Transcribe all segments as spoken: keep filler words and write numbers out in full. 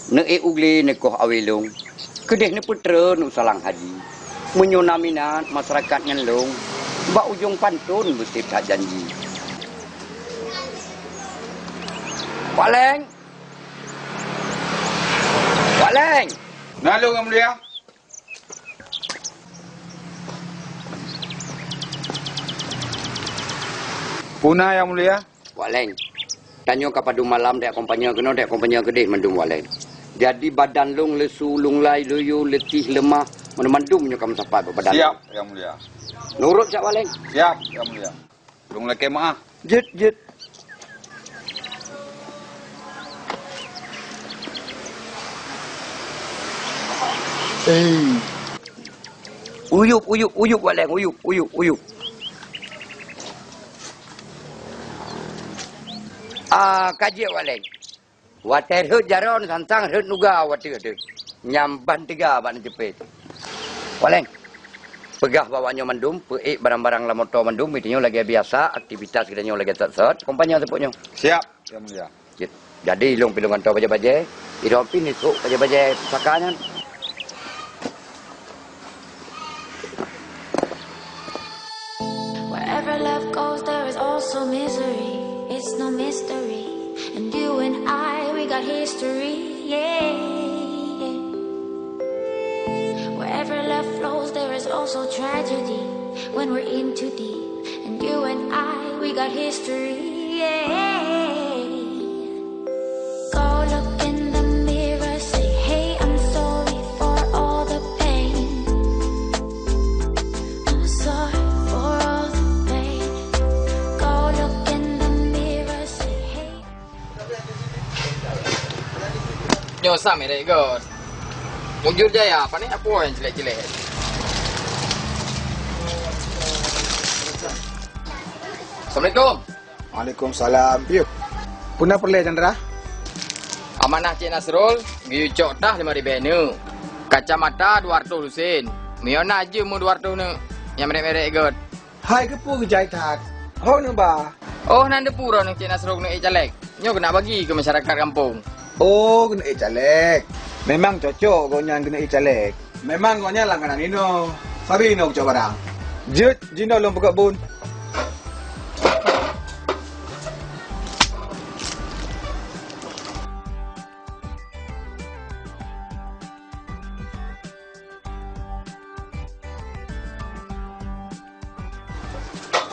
Neuék u glé neukoh awé lôn, keudeh neupeutreun u salang haji. Meunyoe na minat masyarakat ngon lôn, bak ujong pantôn beusép that janji. Wak Leng! Wak Leng! Na lôn, Yang Mulia. Peue na, Yang Mulia? Wak Leng, tanyoe ka padum malam dek kompanye keunoe, dek kompanye keudeh mandum, Wak Leng. Jadi badan lôn lesu, lôn lai, luyue, leutih, leumah, mandum-mandum nyoe ka meusapat bak badan lôn. Siap, Yang Mulia. Nurot jak, Wak Leng. Siap, Yang Mulia. Lôn lakée meu'ah. Jeuet, jeuet. Eh. Uyup, uyup, uyup, Wak Leng, uyup, uyup, uyup. Ah, ka jeuet, Wak Leng. Watée rhot jaroe neusangsang, rhot nuga watée deuh. Nyan ban teuga bak neuceupée. Wak Leng, peugah bak awak nyoe mandum, peuék barang-barang lam moto mandum, geutanyoe lagée biasa, aktivitas geutanyoe lagée sot-sot. Kompanye seupôt nyoe. Siap, Yang Mulia. Jeuet. Jadi, lôn pih lôn gantoe bajée-bajée, irong pih neusok bajée-bajée pusaka nyan. Wherever love goes, there is also misery. It's no mystery. And you and I, we got history, yeah. Wherever love flows, there is also tragedy. When we're in too deep, and you and I, we got history, yeah. Go look in the mirror, say, "Hey, I'm sorry for all the pain. I'm sorry for all the pain." Go look in the mirror, say, "Hey." Nyoe sam mirek göt. Mujur jaya, pane apo nyang cilek-cilek? Assalamualaikum. Waalaikumsalam. Piye? Peue na peureulée, Chandra? Amanah Cik Nasrul, geuyue cok tah lima ribée neuk. Kacamata dua ratus lusin. Meunyoe na jeuem dua ratus neuk, nyang merek-merek göt. Hai, keupeue geujai that? Ho neuba? Oh, nan deupue droeneuh Cik Nasrul neuék caleg. Nyoe keuneuk bagi keu masyarakat gampông. Oh, keuneuk ék caleg. Memang cocok gobnyan keuneuk ék caleg. Memang gobnyan langganan inoe. Sabe inoe geucok barang. Jeuet, jinoe lôn peugöt bun.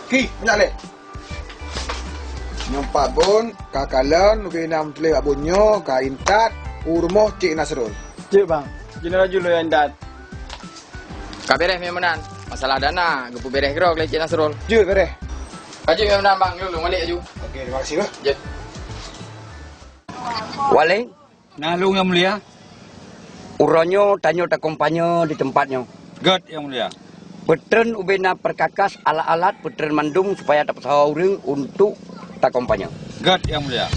Ki, meunyak lé. Nyoe pat bun, ka kalon, ubé na meutuléh bak bun nyoe, ka intat u rumoh Cik Nasrul. Jeuet, Bang. Jinoe laju lôn intat. Ka beres meunan. Masalah dana, geupeuberes keudroe lé Cik Nasrul. Jeuet, beres. Ka jeuet meunan, Bang. Lôn, lôn balik laju. Oke, terima kasih, Bang. Jeuet. Wak Leng. Na lôn, Yang Mulia. Uroe nyoe tanyoe takompanye di teumpat nyoe. Göt, Yang Mulia. Peutreun ubé na perkakas alat-alat peutreun mandum supaya tapeusawa ureuëng untuk takompanye. Göt, Yang Mulia.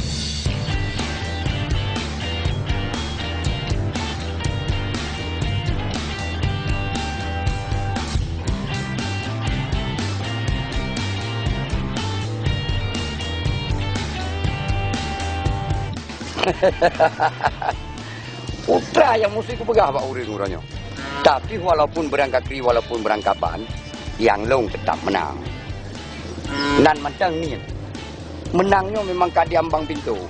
Putra nyang musti kupeugah bak ureuëng uroe nyoe. Tapi walaupun beurangkakri, walaupun beurangkaban, nyang lôn teutap meunang. Nan mantong ngieng. Meunang nyoe memang ka diambang pintoe.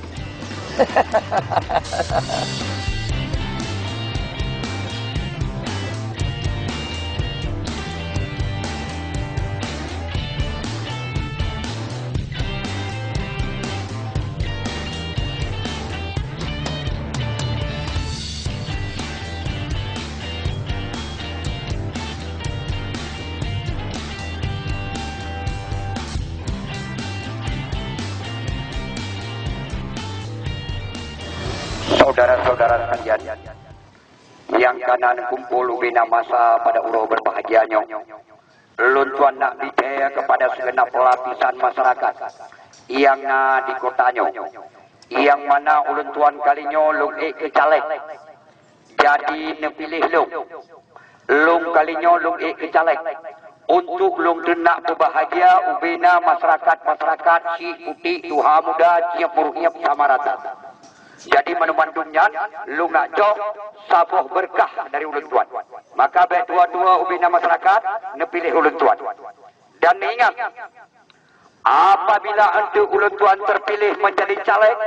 Saudara-saudara sekalian, nyang ka na neukumpol ubé na masa pada uroe berbahagia nyoe, lôn tuan nak bri kheue kepada segenap lapisan masyarakat nyang na di kota nyoe, nyang mana ulôn tuan kali nyoe lôn ék keu caleg. Jadi neupiléh lôn. Lôn kali nyoe lôn ék keu caleg untuk lôn teunak peubahagia ubé na masyarakat-masyarakat Syiek Putéh tuha muda Ciempurhiep sama rata. Jadi, mandum-mandum nyan lôn nak cok saboh beureukat dari ulôn tuan. Maka, bék tuwoe-tuwoe ubena masyarakat neupiléh ulôn tuan. Dan neuingat, apabila eunteuk ulôn tuan teupiléh meunjadi caleg,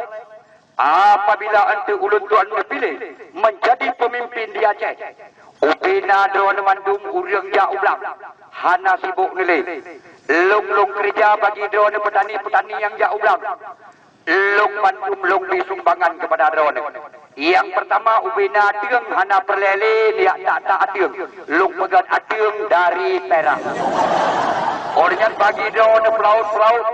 apabila eunteuk ulôn tuan neupiléh meunjadi peumimpin di Aceh, ubena droeneuh mandum ureuëng jak u blang, hana sibok neulé. Lôn-lôn keureuja bagi droeneuh peutani-peutani nyang jak u blang. Lôn mandum lôn bi sumbangan keupada droeneuh. Nyang peurtama, ubena ateueng hana peureulée lé jak tak-tak ateueng. Lôn peugét ateueng dari Perak. Óh lheueh nyan bagi droeneuh peulaut-peulaut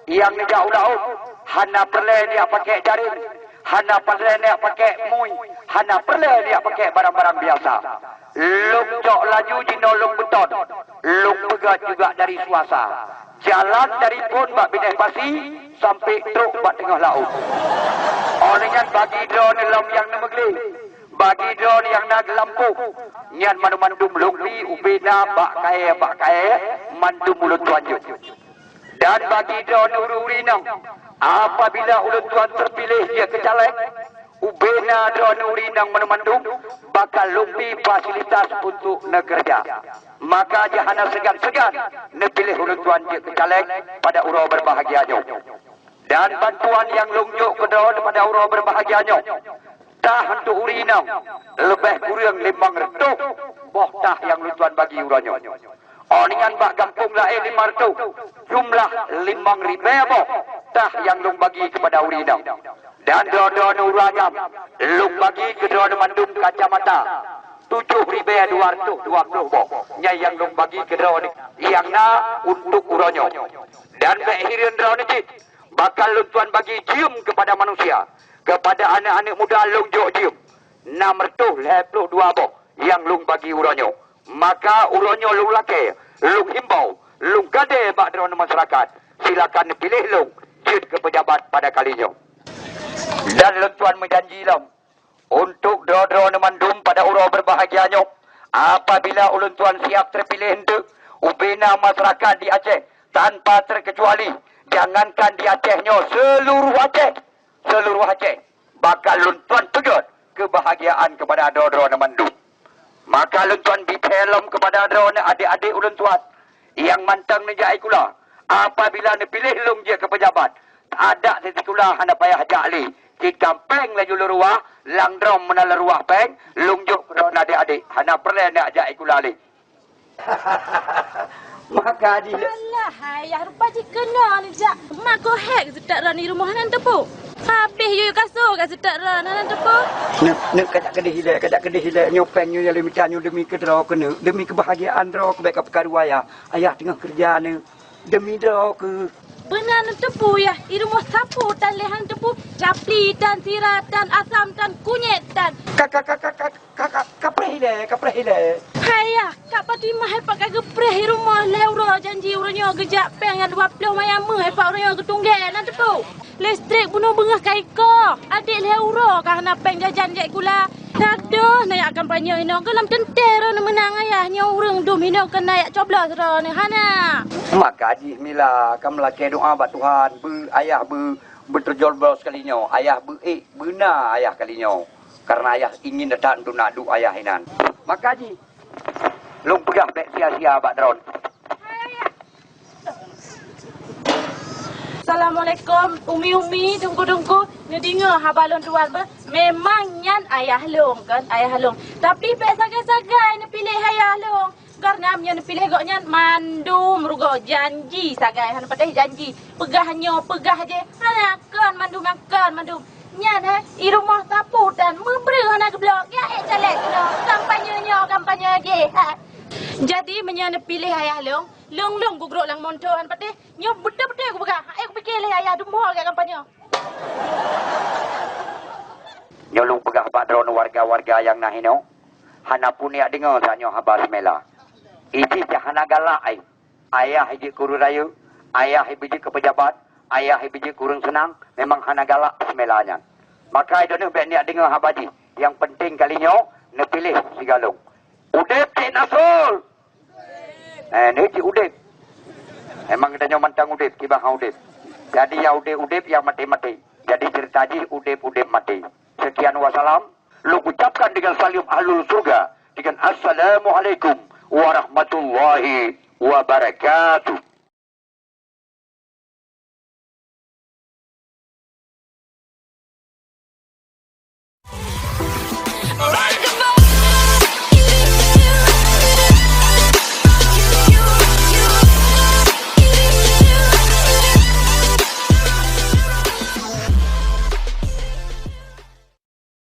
nyang neujak u laôt, hana peureulée jak pakék jaréng, hana peureulée jak pakék mui, hana peureulée jak pakék barang-barang biasa. Lôn cok laju jinoe lôn beuton, lôn peugét juga dari Suasa. Jalan dari phon bak binéh pasi sampai trok bak teungoh laôt. Óh lheueh nyan bagi droeneuh lom nyang neumeugleh, bagi droeneuh nyang na geulampôh, nyan mandum-mandum lôn bi ubena bak kayée-bak kayée mandum ulôn tuan jok. Dan bagi droeneuh ureuëng-ureuëng inong, apabila ulôn tuan teupiléh jeuet keu caleg, ubena droeneuh ureuëng inong mandum-mandum bakal lôn bi fasilitas untuk neukeureuja. Maka jih hana seugan-seugan neupiléh ulôn tuan jeuet keu caleg pada uroe beubahgia nyoe. Dan bantuan nyang lôn jok keu droeneuh pada uroe beubahgia nyoe, tah untuk ureuëng inong leubeh kureueng limong reutôh boh tah nyang lôn tuan bagi uroe nyoe. Óh lheueh nyan bak gampông laén limong reutôh, jumlah limong ribée boh tah nyang lôn bagi keupada ureuëng inong. Dan droe-droeneuh ureuëng agam, lôn bagi keu droeneuh mandum kacamata, tujoh ribée dua reutôh dua ploh boh. Nyan nyang lôn bagi keu droeneuh nyang na untuk uroe nyoe. Dan bék hireuen droeneuh cit, bakal lôn tuan bagi jeuem keupada manusia, keupada aneuëk-aneuëk muda lôn jok jeuem, nam reutôh lhée ploh dua boh nyang lôn bagi uroe nyoe. Maka uroe nyoe lôn lakée, lôn himbau, lôn gadée bak droeneuh masyarakat, silakan neupiléh lôn jeuet keu peujabat pada kali nyoe. Dan lôn tuan meujanji lom, untuk droe-droeneuh mandum pada uroe beubahgia nyoe, apabila ulôn tuan siab teupiléh eunteuk, ubena masyarakat di Aceh tanpa terkecuali, jangankan di Aceh nyoe, seuluruh Aceh, seuluruh Aceh bakal lôn tuan peugét keubahgiaan keupada droe-droeneuh mandum. Maka lôn tuan bi thée lom keupada droeneuh adék-adék ulôn tuan nyang mantong neujak sikula, apabila neupiléh lôn jeuet keu peujabat, adak sisikula hana payah jak lé. Cit gampéng laju leuruwah, lam droe meunan leuruwah péng, lôn jok keu droeneuh adék-adék, hana peureulée neujak sikula lé. Maka jih le- Alah, ayah rupa jih keunoe neujak. Mak keuh hék geuseutôt droeneuh di rumoh hana neuteupeue. Habéh yue kasô geuseutôt droeneuh hana neuteupeue. Neuk, neuk kajak keudeh ilée, kajak keudeh ilée. Nyoe péng nyoe nyang lôn mita nyoe demi keu droe keuneuk, demi keubahgiaan droe keuh bék kapeukaru ayah. Ayah teungoh keureuja nyoe demi droe keuh. Beuna neuteupeue yah, di rumoh sapeue tan lé hana neuteupeue, capli tan, sira tan, asam tan, kunyét tan. Ka, ka, ka, ka, ka, ka, ka, ka preh ilée, ka preh ilée. Hai yah, Kak Fatimah, hai pat ka geupreh di rumoh lhée uroe janji uroe nyoe geujak péng nyang dua ploh manyam meuh, hai pat uroe nyoe geutunggée, na teupeue? Listrik bunoe beungoh ka iko, adék lhée uroe ka hana péng jajan jak sikula. Adoh, na jak kampanye inoe keuh lam teuntée droeneuh meunang ayah, nyoe ureuëng dum inoe keuh na jak coblos droeneuh hana. Maka jih mila ka meulakée doá bak Tuhan, beu ayah beu, beuteujoblos kali nyoe, ayah beu ék, beuna ayah kali nyoe. Karena ayah ingin that untuk nak duek ayah inan. Maka jih lôn peugah bék sia-sia bak droeneuh. Assalamualaikum, umi-umi, teungku-teungku. Neudeungoe haba lôn tuan beuh? Memang nyan ayah lôn kan, ayah lôn. Tapi bék sagai-sagai neupiléh ayah lôn. Karena meunyoe neupiléh gobnyan mandum rugoe, janji sagai hana patéh janji. Peugah nyoe, peugah jéh, hana kon mandum, kon mandum. Nyan, eh, i rumoh sapeue tan meubreuh hana geubloe, jak ék caleg keunoe, kampanye nyoe, kampanye jéh, ha. Jadi, meunyoe neupiléh ayah lôn, lôn-lôn kugrok lam monto hana patéh, nyoe beutôi-beutôi kupeugah, ék kupike lé ayah dum ho jak kampanye. Nyoe lôn peugah bak droeneuh warga-warga nyang na hinoe, hana pun jak deungoe tanyoe haba seumela. Idéh cit hana galak ai. Ayah jeuet keu ureuëng rayeuk, ayah jeuet keu peujabat, ayah jeuet keu ureuëng seunang, memang hana galak seumela nyan. Maka droeneuh bék neujak deungoe haba jih. Nyang peunteng kali nyoe neupiléh sigohlom. Udeb cit na sul! Eh, neucit udeb. Memang geutanyoe mantong udeb, kiban han udeb. Jadi nyang udeb-udeb, nyang maté-maté. Jadi cerita jih udeb-udeb maté. Sekian wassalam. Lôn ucapkan dengan salam ahlul surga dengan assalamualaikum warahmatullahi wabarakatuh.